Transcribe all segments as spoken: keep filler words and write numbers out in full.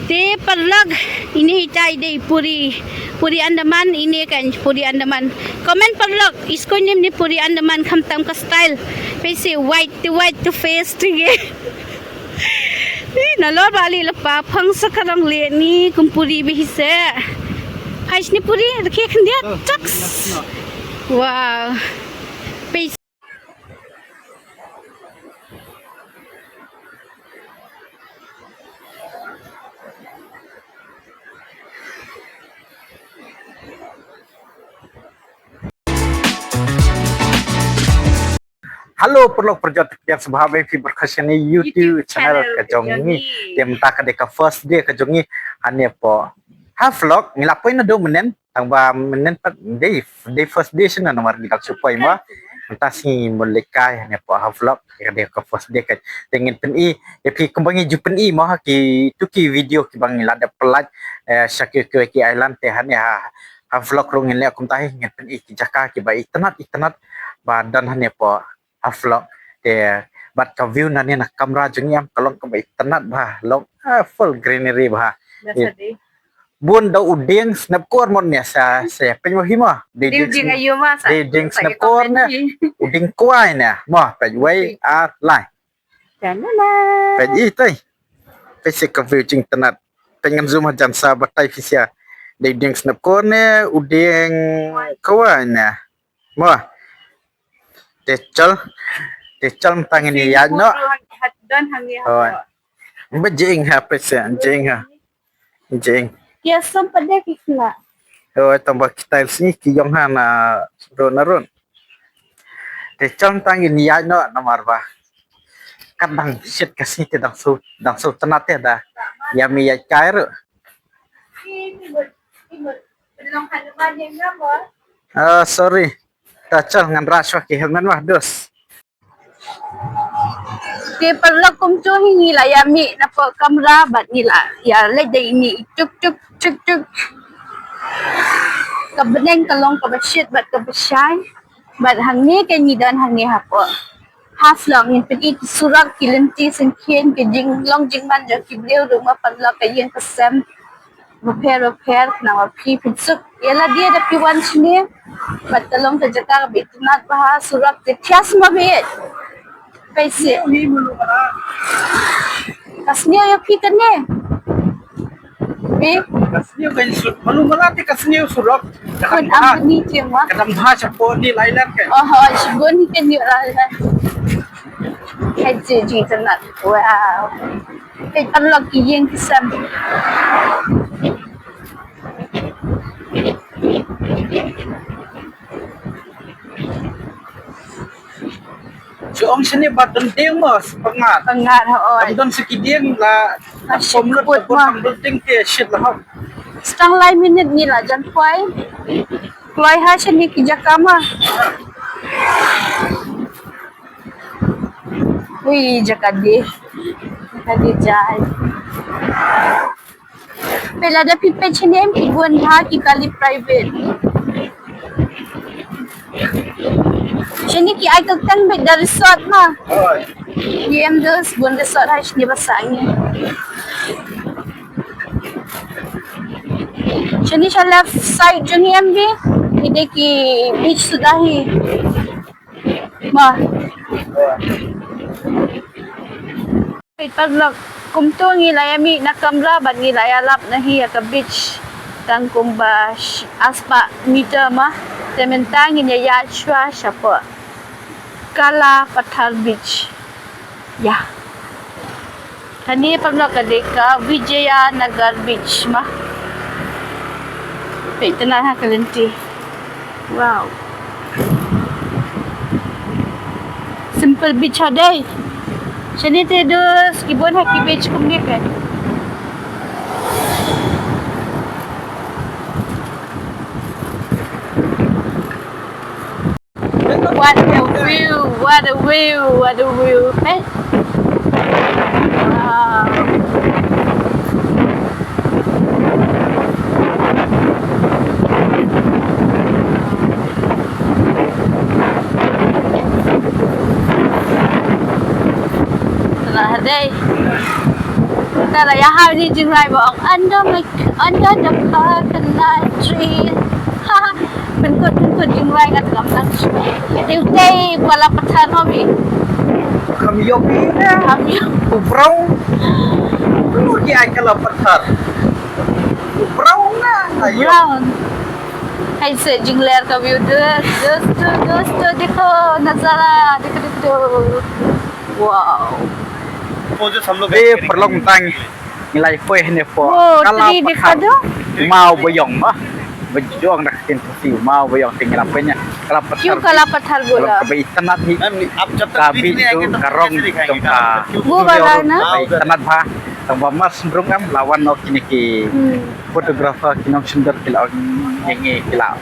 Te paralok, ine hitai dei puri, puri Andaman, ine kan puri Andaman. Comment paralok, isko nim ni puri Andaman khamtam ka style. Pese white to white to face to ye. Ni nalor bali lepa phang sakarang le ni kum puri behise. Hai sini puri, rakhe khandia, taks. Wow. Pese Halo paralok parajor, te pdiang sngewbha ïa phi baroh sha kane YouTube channel ka jong ngi. Te mynta ka dei ka first day ka jong ngi hangne hapoh Havelock. Ngi la poi naduh mynnin, tangba mynnin pat dei, dei first day shane namar ngi dang shu poi mo. Mynta sngi mut leit kai hangne hapoh Havelock, ka dei ka first day ka. Te ngin pyni ïa phi kumba ngi ju pyni mo ha kitu ki video kiba ngi la dep pynlait sha kiwei kiwei ki island. Te hangne ha Havelock ruh ngin leh kumta hi, ngin pyni ki jaka kiba itynnat itynnat ba don hangne hapoh Havelock. Te bad ka view nangne na kamra jong ngi em ka long kaba itynnat bha, long full greenery bha. Bun da u dieng snep kor mo ne, sa sa pyn mo hi mo. Dei dieng snep kor ne, u dieng kwai ne mo. Peit wei ar lai. Peit i tai. Peit se ka view jingtynnat. Peit ngan zoom hajan sa batai phi sia. Dei dieng snep kor ne, u dieng kwai ne. Mo. Te chal, te chal mynta ngin ïaid noh. Ba jing ha pese, jing ha. Jing. Ïa som pat dei ki kena. Hoi, tang ba kita sngi ki ïong ha na ron na ron. Te chal mynta ngin ïaid noh namar ba kat dang shit ka sngi te dang shu, dang shu tynnat te da. Ïa mi ïaid kai ruh. Ah, sorry. Ta chal ngan rah shuwa ki helmet wah dus. Te paralok kumto hi ngi la ïa mih napoh kamra bad ngi la ïa leit da ine i tuk tuk tuk tuk. Ka bneng ka long kaba shit bad kaba shai. Bad hangne ka ngi don hangne hapoh Havelock, ngin pyni ki surok, ki lynti syngkien, ki jinglong jingman jong ki briew ruh mo paralok, ka ïing ka sem bapher bapher, khnang ba phi pynsuk ïa lade da phi wan shane. Bad ka long ka jaka kaba itynnat bha, surok te thiah sma beit. Peit se. Ka sniew ïa phi kane. Be? Ka sniew ka sut. Malu mala te ka sniew surok. Ka dang bha. Ka dang bha shapoh ni lai lar ke. Oh, oh, shapoh ni ke ni lai lar. Hai je ji tanat. Wow. Peit paralok ki ïing ki sem. Shu ong shane ba don dieng mo, shu pyngngad. Pyngngad, hooid. Kam don sa ki dieng la, la pom lut, la pom lut dieng te shit la hok. Stang lai minit ngi la jan poi. Kloi ha shane ki jaka ma. Ui, jaka dih. Jaka dih jai. Peit lada phi peit shane em ki bun bha ki kali private. Shane ki ai kyrteng beit da resort ma. Ki em dus bun resort ha shane ba sah ngi. Shane sha left side jong ngi em bi. Ki dei ki beach suda hi. Ma. Peit paralok, kumto ngi la ïa mih na kamra bad ngi la ïalap na hi ïa ka beach. Tang kumba sh-, arspah meter ma. Te mynta ngin ïa ïaid shuwa shapoh Kala Pathar Beach. Ïa. Kane paralok ka dei ka Vijayanagar Beach ma. Peit tynnat ha ka lynti. Wow. Simple beach ha dei. Shane te dus ki bun ha ki beach kumne peit. What a view, what a view, what a view. Peit. Wow. Tara dei. Tara ya ha ni jingrwai ba ong under my, under the coconut tree. Pynkut pynkut jingrwai ka tram tang. Dei dei pala pathar no bi. Kam yogi na. Kam yogi. Ubrau. Ubrau ki ai kala pathar. Ubrau na. Ayo. Brown. Hai se jingler ka view. Dosto dosto dekho nazara, dekho dekho. Wow. Poses हम लोग ये परलोक mtang. Ngi la ïa poi hangne pdeng Kala Pathar. Mau Baiong, ah. Bajong dak tin pusi Mau Baiong, te ngi la poi hangne Kala Pathar. Kala Pathar bula. Kaba itynnad hi. Ka bit tu ka rong jong ka. Kaba itynnad bha. Tang ba mas brung am la wan noh kine ki photographer ki nongshon dur ki la ong ïa ngi ki la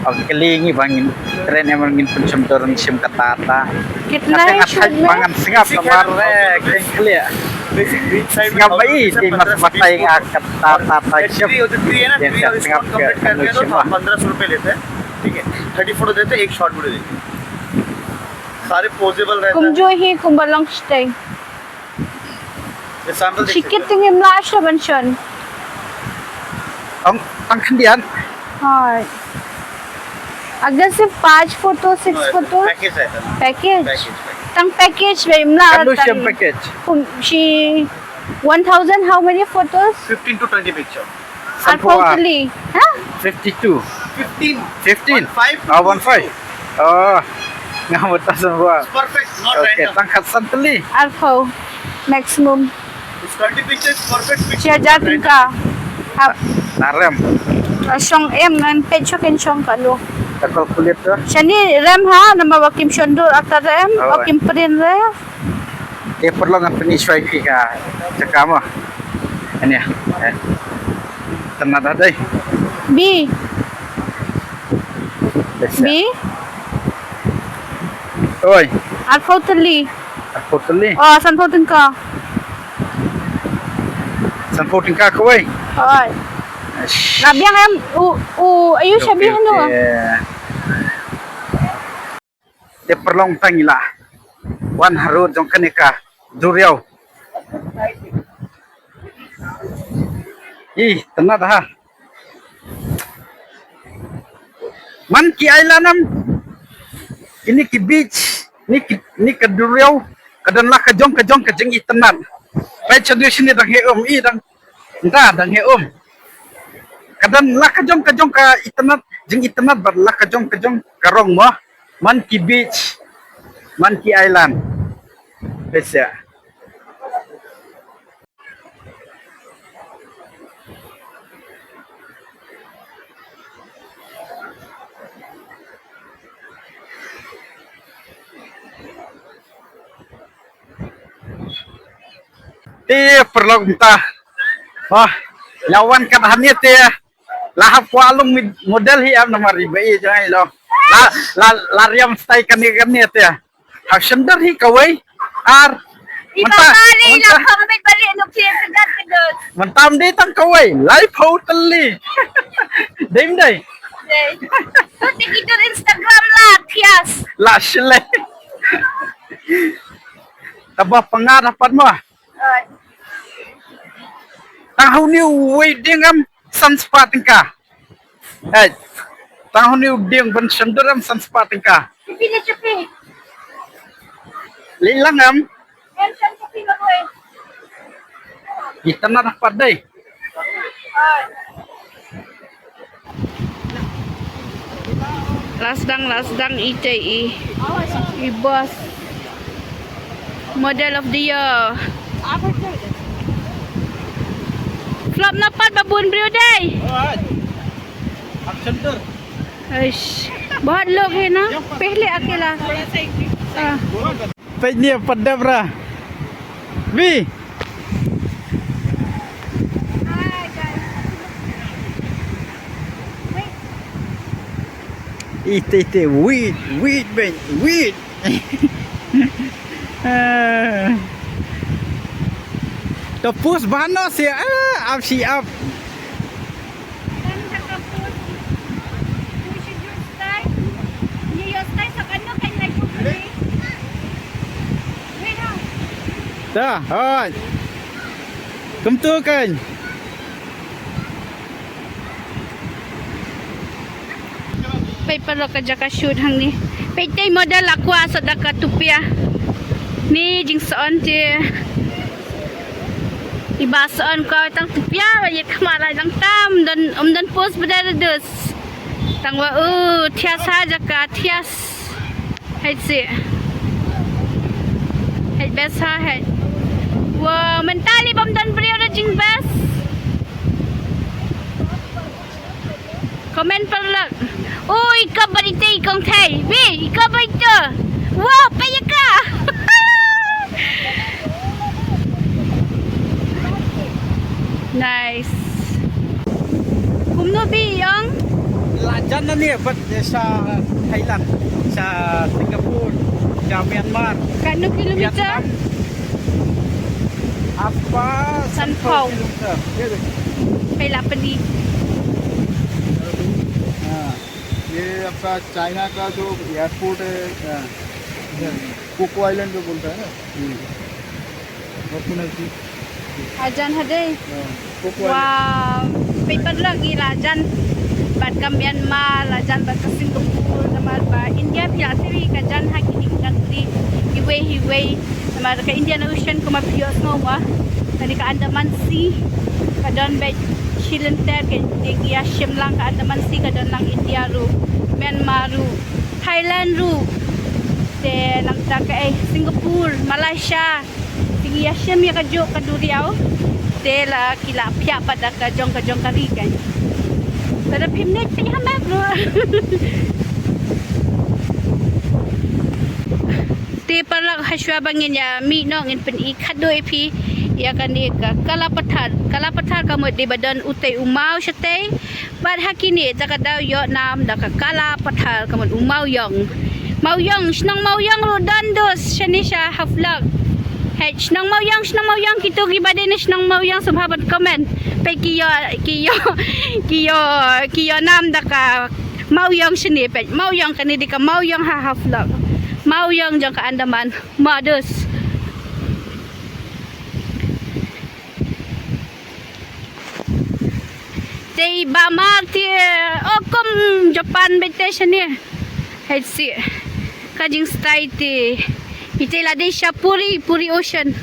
ong kylli ngi ba ngin trei em ngin pynshon dur shim kata kata. Kata nga thait ba ngan sngap namar eh keng kylli. Sngap ba i te mas batai nga kata kata shim. Ïa sngap sngap ka ka nu shim ba. पंद्रह सौ रुपए लेते हैं, ठीक है, थर्टी फोटो देते हैं, एक शॉट वीडियो देते हैं, सारे पोजेबल रहते हैं। Kumjuh hi kumba long shteng. Shikit te ngim lah shuh ban shon. Tang khyndiat. Hooid. Agar sirf पाँच photo, six photo. Package hai. Package. Tang package ba im lah. Katno shi package? Shi one thousand, how many photos? Fifteen to twenty picture. Arphew tylli. Ha? Fifty-two. Fifteen. Fifteen. One five. Ah, one five. Oh. Nga mut sanphew. Perfect, not random. Okay, tang khatsan tylli. Arphew. Maximum. Shi hajar tyngka. Hap. Narem. Shong em ngan peit shuh kin shong katno. Ka calculate to. Shane rem ha, namar ba kim shon dur aka rem, ba kim print re. Te paralok ngan pyni shuwa ïa phi ka jaka mo. Ani. Tynnad dei. Bi. Bi. Oi. Arphew tylli. Arphew tylli. Oh, sanphew tyngka. Sanphew tyngka kawei. Oi. Nga biang em u u ayu shabi hanu. Te paralok tang ila wan harud jong kane ka duriaw. Ih, tynnad ha. Man ki ai lanam. Kine ki beach, ni ki ni ka duriaw, ka don la ka jong ka jong ka jingitynnad. Pai chadu shini dang he um i dang. Nda dang he um. Ka don la ka jong ka jong ka itynnad, jingitynnad bad la ka jong ka jong ka rong mo. Man ki beach, man ki island. Pesa. Te paralok mynta. Wah, la wan kat hangne te. La hap kwah long model hi em namar i ba i jong i long. La la la riam style kane kane te. Hap shon dur hi kawei. Ar mynta la kham bit balik nuk kidus. Mynta mdei tang kawei. Laiphew tylli. Dei mdei. Dei. Tu te ki dur Instagram la kias. La shlei. Taba panga dapat mo. Tang hau ni uwei ding am san spah tyngka. Hei. Tang hau ni u ding ban shon dur am san spah tyngka. Lei lang am. Itynnad pat dei. La sdang la sdang ite i i bus. Model of the year. Flop na pat ba bun briew dei. Aish. बहुत लोग है ना, पहले अकेला। Peit ni pat dep ra. Wi. Ite ite wit wit ben wit. To pus bano si ah ap si ap. Da, hoi. Kumtu kan. Peit paralok ka jaka shoot hangne. Peit tei model la kwah sot da ka tupia. Ni jingson te. Iba son ko tang tupia ba ye khmar lai nang tam don um don post beda dus. Tang wa u thias ha jaka thias. Hei si. Hei best ha hei. Wow, mentally bom don brio da jing best. Comment paralok. Ui, ka bari te kong thai. Bi, ka bari te. Wow, payaka. Nice. Kumno bi yong? Lajan na ni, but sa Thailand, sa Singapore, sa Myanmar. Kano kilometer? Vietnam. Apa sanphew kilometer. Pela pedi. हाँ, ये आपका चाइना का जो एयरपोर्ट है, हाँ, कोको आइलैंड जो बोलता है ना, वो अपने नजदीक। Ajan hadei. Wow, peit paralok ngi la jan. Bad ka Myanmar la jan bad ka Singapore namar ba India phi la tip ka jan ha kini ki country hiwei hiwei. Namar ka Indian Ocean kumba phi ïohsngew wa. Kane ka Andaman Sea ka don bad shilynter ka dei ïa shim lang ka Andaman Sea ka don lang India ruh, Myanmar ruh, Thailand ruh. Te nangta ka eh Singapore, Malaysia. Te ngi ïa shim ïa ka juk ka duriaw. Te la ki la phiah pat da ka jong ka jong ka ri kan. Te da phim nek phi ha map ruh. Te paralok hashwa ba ngin ïa mih noh ngin pyni khadduh ïa phi ïa kane ka Kala Pathar. Kala Pathar ka mut dei ba don utei u maw shatei. Bad ha kine te ka daw ïoh nam da ka Kala Pathar ka mut u Mawiong. Mawiong, shnong Mawiong ruh don dus shane sha Havelock. Hei, shnong Mawiong, shnong Mawiong kito kiba dei na shnong Mawiong sngewbha ban comment. Peit ki ïoh, ki ïoh, ki ïoh, ki ïoh nam da ka Mawiong shane peit. Mawiong kane dei ka Mawiong ha Havelock. Mawiong jong ka Andaman. Maw dus. Te i ba mar te, o kum Japan beit te shane. Hei si. Ka jingstyle te. Ite la dei sha Puri, Puri Ocean.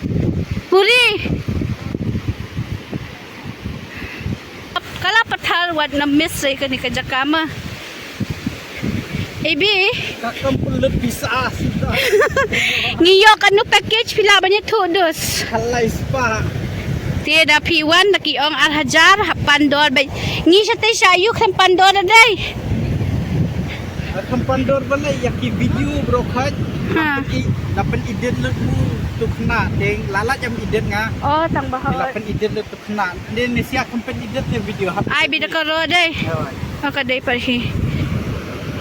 Puri. Kala Pathar wat na miss re kane ka jaka ma. Ebi. Ka kam pun lut bisa sita. Ngi ïoh kano package phi lah ban ïathuh dus. Halai spah. Te da phi wan da ki ong ar hajar ha pandor bai. Ngi shatei sha ïu khlem pandor da dei. Ar khlem pandor ba lei ïa ki video bro khaj. Ha. Ki da pyn edit lut mu tu khna deng lalat jam edit nga. Oh tang ba ha. La pyn edit lut Khynnah, ne ne sia khlem pyn edit ne video hap. Ai bi da ka ro dei. Oi. Ka dei par hi.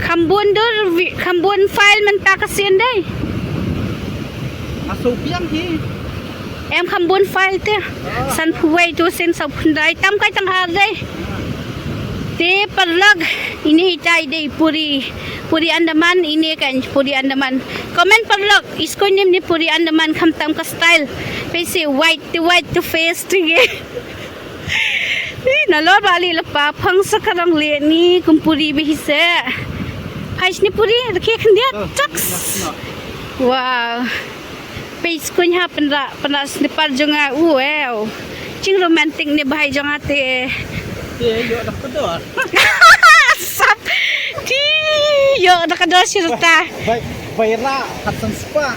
Kham bun dur vi-, kham bun file mynta ka sien dei. Nga shu biang hi. Em kham bun file te. Sanphew wei tu sien saw phew khyndai tam kai tang ar dei. Te paralok ine itai dei Puri. Puri Andaman ine kan Puri Andaman. Comment paralok iskoi nim ni Puri Andaman kham tam ka style. Pese white Te white to face to ye. Ih, nalor ba li la pa phang sa ka rong le ni kum puri bi hi se. Phai sni puri rakhe khyndiat. Oh, chaks. Wow. Pei skuin ha pynra, pynra sni par jong nga. Wow. Ching romantic ni bahai jong nga te. Te yo dak pedor. Sap. Ti yo dak pedor sirta. Bai, bai ra hatan spa.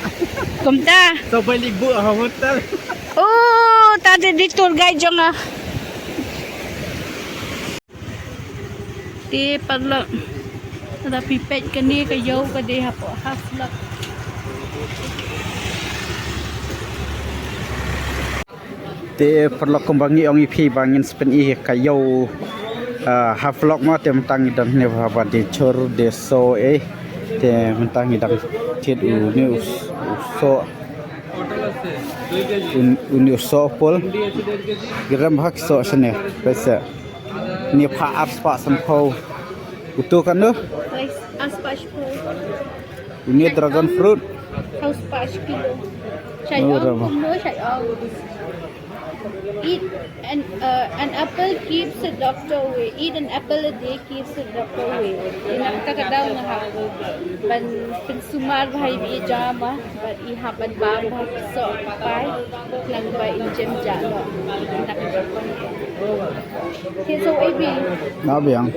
Kumta. So bai libu ha hotel. Oh, ta dei di tour guide jong nga. Te paralok. Lada phi peit kane ka ïew ka dei hapoh Havelock. Te paralok kumba ngi ong ïa phi ba ngin sa pyni ïa ka ïew, ah, Havelock ma te mynta ngi dang ne ba ba dei chor dei so eh. Te mynta ngi dang thied une u s-, u soh. Un-, une u soh pol. Ngi rem ha ki soh shane. Peit se. Une pha arspah sanphew. Uto kano? Arspah shiphew. Une dragon fruit. Arspah shi kilo. Shai ong kumno shai ong. Eat an uh, an apple keeps the doctor away. Eat an apple a day keeps the doctor away. Ina kata ka daw nga hap ban pynsumar bha ïa i jama bad i hap ban bam bha ki soh pai nang ba in jem ja lo. Ina kata ka daw. Ke so A B. Na biang.